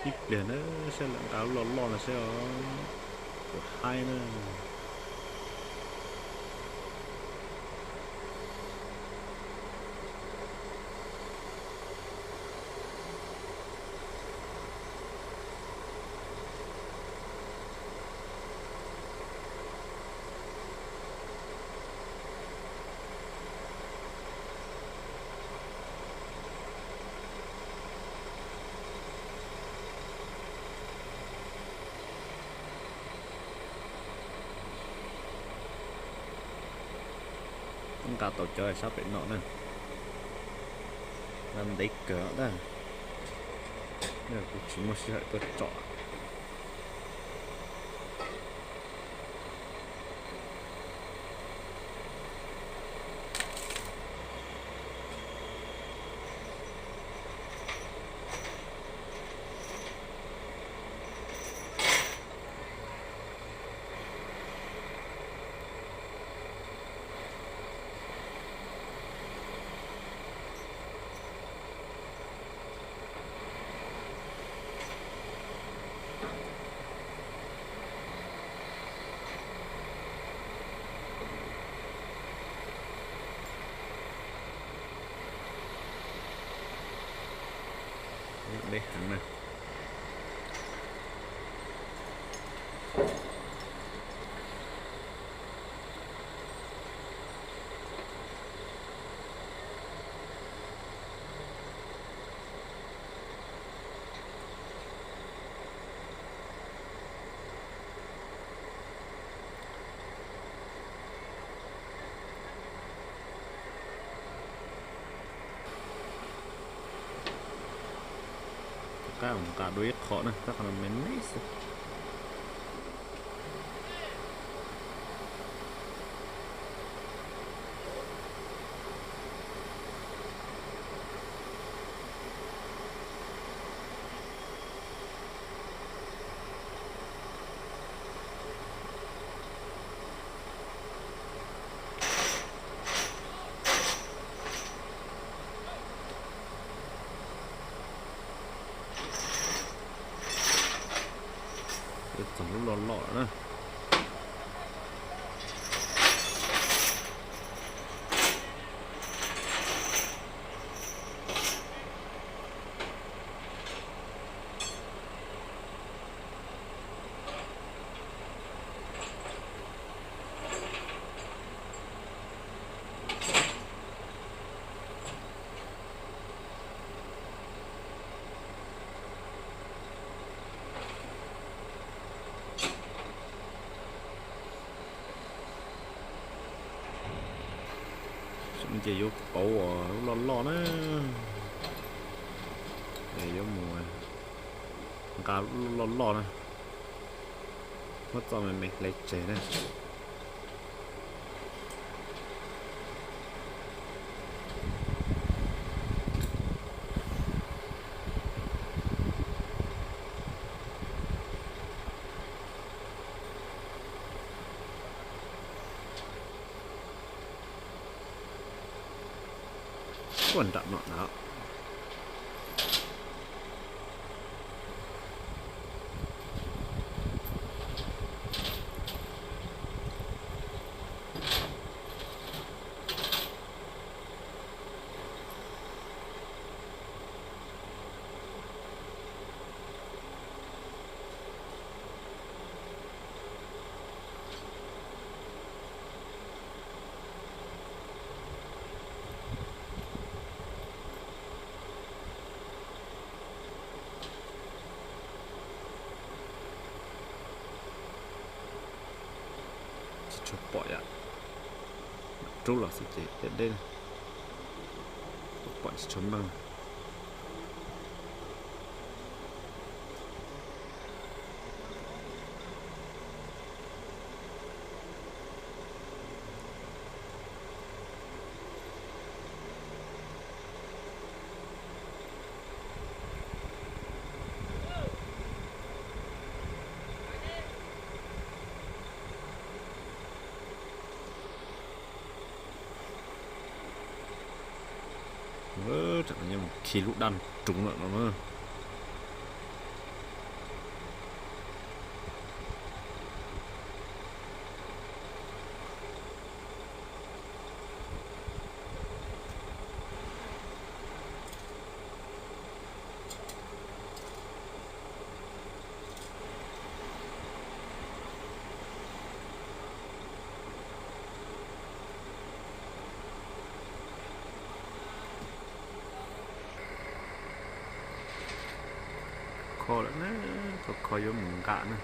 Ib pliag na, saib lawv nqa lub loj loj no saib os, kuv haib na. Nqa tau cov sab pem no na, nqa ntev kawg na, kuv tsis muaj sij hawm tuaj tsom. Deb heev na. Qab nqa dua ib qho na, tab qhov no me me xwb. Txog lub loj loj lawm na. Ces yuav pauv lub loj loj na, es yuav mus nqa lub loj loj na, muab txoj me me hle tseg na. Tuaj nram no na. Tsis tshua pom yom, rub los xwb ces deb deb, pom tsis tshua meej. Tam no mus khi lub daj nruv lawm no na. kho lawm na, kho kho yuav mus nqa na.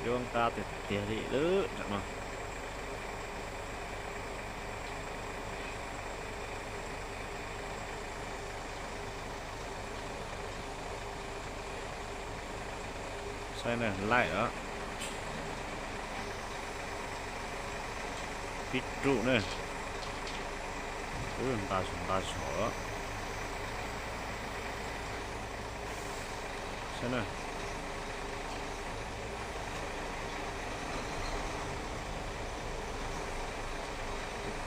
Yuav nqa tiag tiag li lawm no. Saib na, laij os. Pib ruj na. Nqa zog nqa zog. Saib na.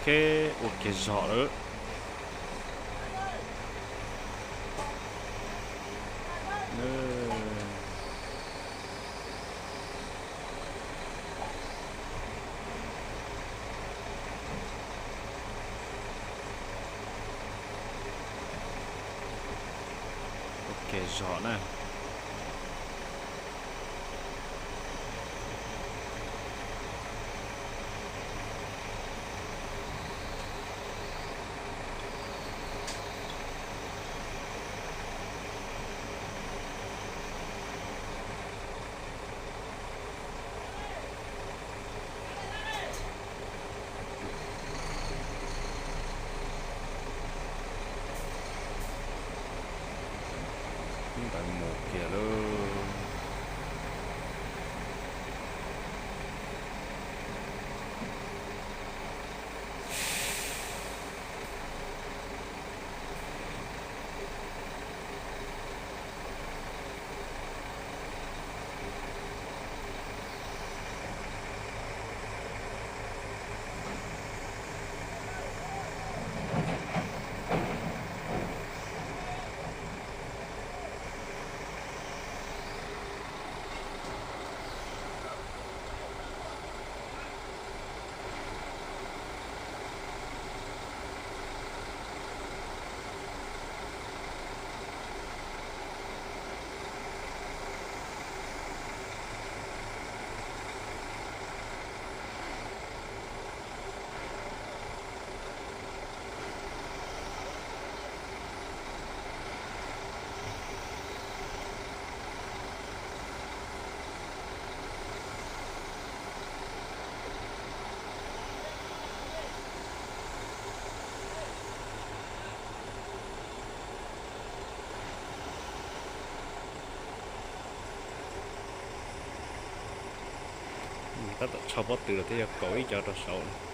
Ok, ua kiag zog lawm. Ua kiag zog na. Ntawd mus kiag lawm. Tab tom tso pob tw los twb yog kaum ib co rau saud.